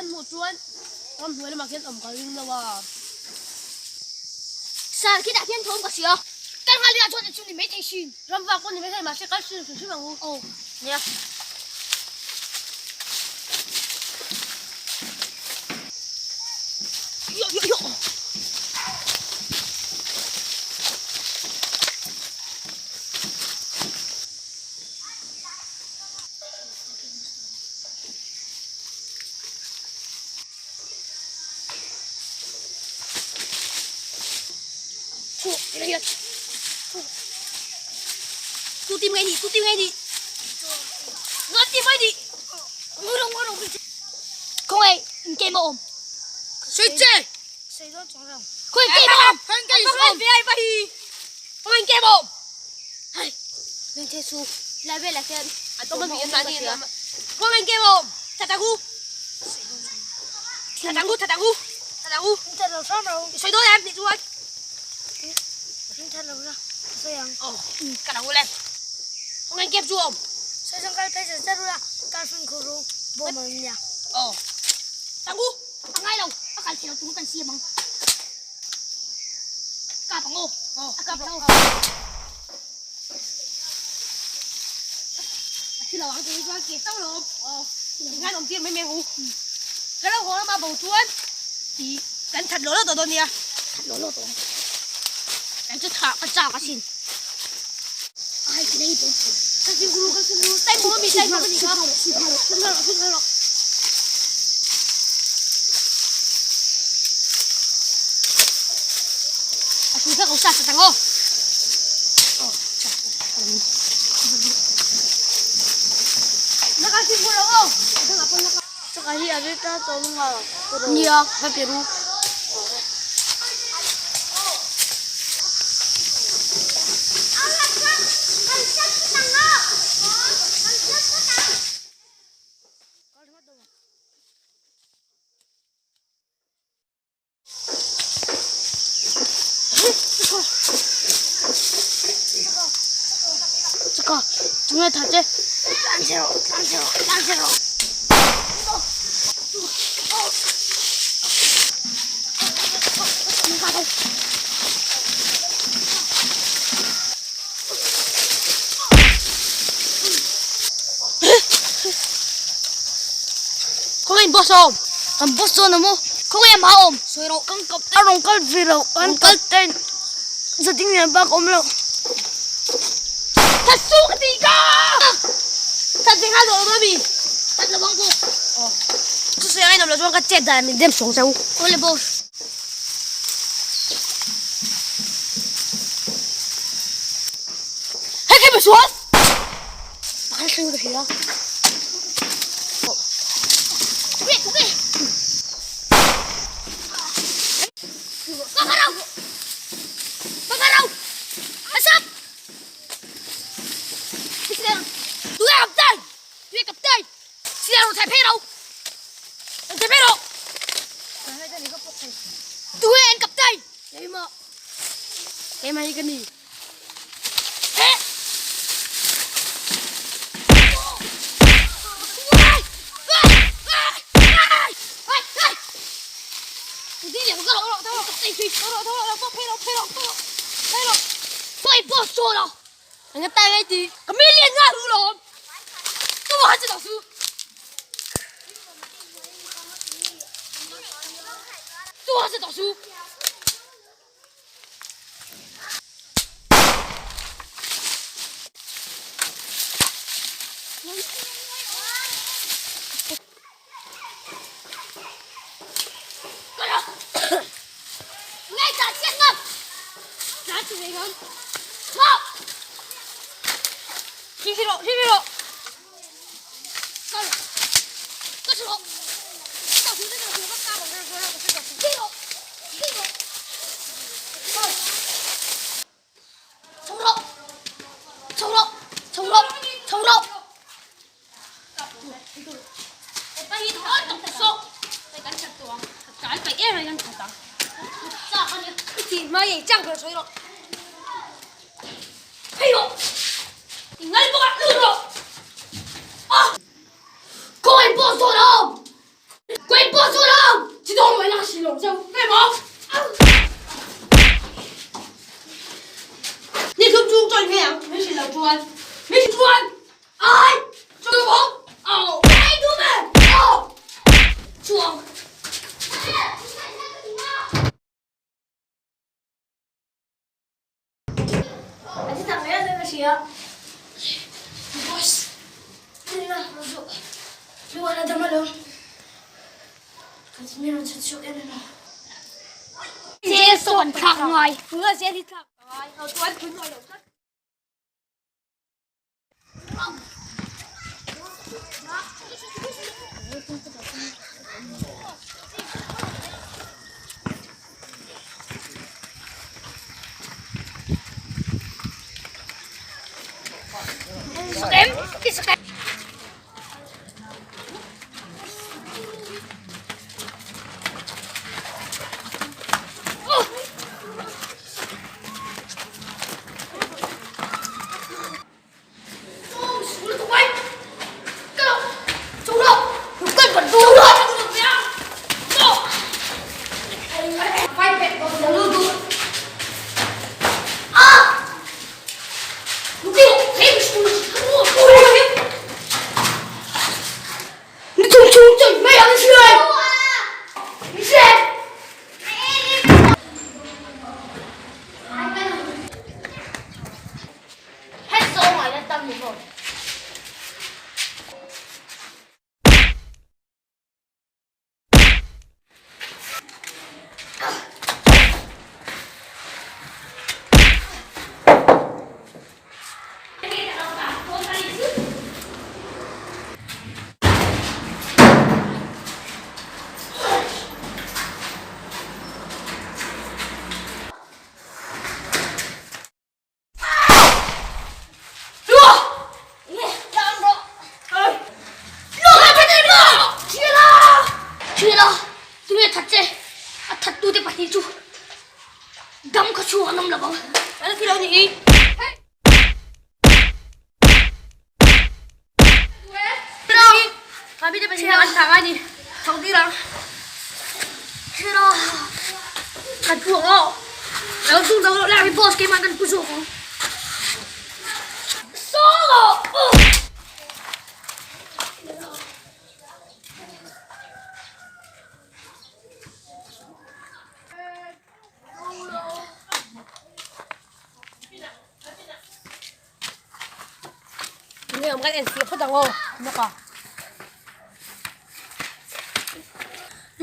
An hmuh chuan ramhnuai lamah khian awm ka ring lo a. Sir, khitah khian thawm ka hria. Kal nghal ila chuan chu ni maithei hrin. Ramvak pawh ni maithei mahse kal hrin hrim hrim ang u. Aw. Nia. Yo yo yo. Tu tim ngay đi, tu tim ngay đi. Ngã tim ngay đi. Ngồi đâu, ngồi đâu. Không ai, ke ma om. Sui che. Không ai ke ma om. Không ai ke ma om. Không ai ke ma om. Hai. Lên thế su. Lại về lại khen. À tôi mới bị ăn đi. Không ai ke ma om. Thật tàng u. Thật tàng u, thật tàng u. Thật tàng u. Sui đôi em đi chú ơi. Ồ, cả đằng u lên. Không anh kẹp chú không? Ồ. Tàng u. Ang ai đâu? Ang cái đâu chúng cần xia bằng. Cả bằng ô. Ồ. Cả bằng ô. Khi nào ăn thì cho kẹp tao rồi. Ồ. Ngay đồng tiền mấy mẹ u. Cái đó khó mà bầu chuan. Thì cẩn thận lỗ đó tôi nè. Thật lỗ lỗ rồi. Em chú thọ cái trò cái xin. Ai cái này bố. Cái xin guru, cái xin guru. Tay bố mình, tay bố mình không? Xin rồi, xin rồi, xin rồi. À, chú phải có sạc tàng ô. Nó cái xin guru ô. Nia, vai Peru. 잠깐, 중에 다제 딴새로, 딴새로, 딴새로. Không anh boss không? Ang boss na mo. Kung ay maom. Siro kang kap. Arong kal vilo, an kal ten. Sa tingin ba ko mlo. Thật su cái gì cả. Thật gì hai rồi bị. Tatlawang ko. Chú sẽ anh nằm là cho cái chết đại mình đem xuống sao. Ole boss. Hay cái mà xuống. Bakit sa'yo na siya? Okay, okay. Paparaw! Paparaw! Asap! Tụi em cầm tay. Tụi em cầm tay. Xin rồi thầy phê đâu. Thầy phê đâu. Tụi em cầm tay. Đấy mà. Em hay cái gì? Ê. Hoy, boss, solo! 人家带来的，可没练啊，乌龙，都还是老师。都还是老师。 Ngay cả chiếc ngập! 拿起那个， Ngọc! 听清楚，听清楚。 Con! Con sổ! 老师，这个我大宝这说让我这个。 Kilo! Kilo! Chống lộ! Chống lộ! Chống lộ! Chống lộ! 妈也降个水了。哎呦，你爱不敢路了。 Kung ay boss solo!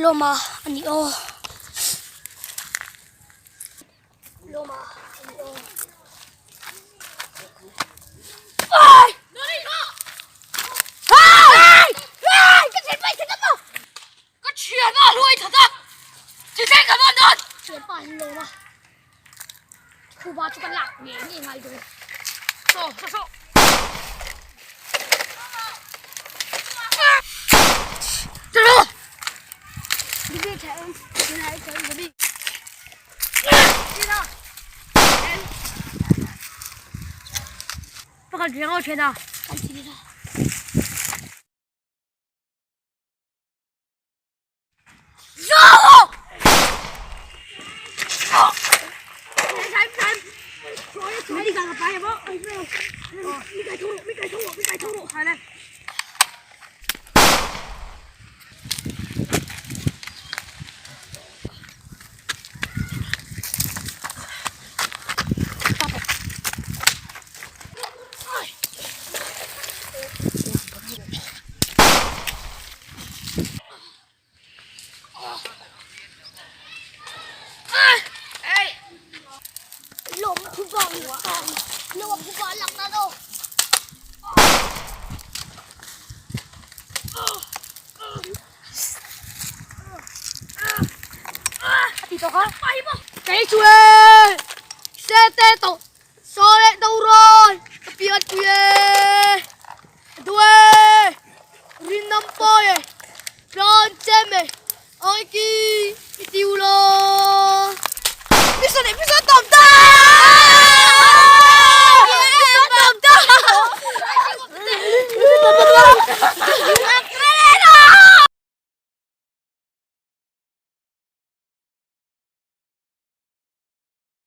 Lawma a ni aw. Lawma a ni aw. Thianpa hi lawma khuba chu ka lak ngei ngei ngai dawn.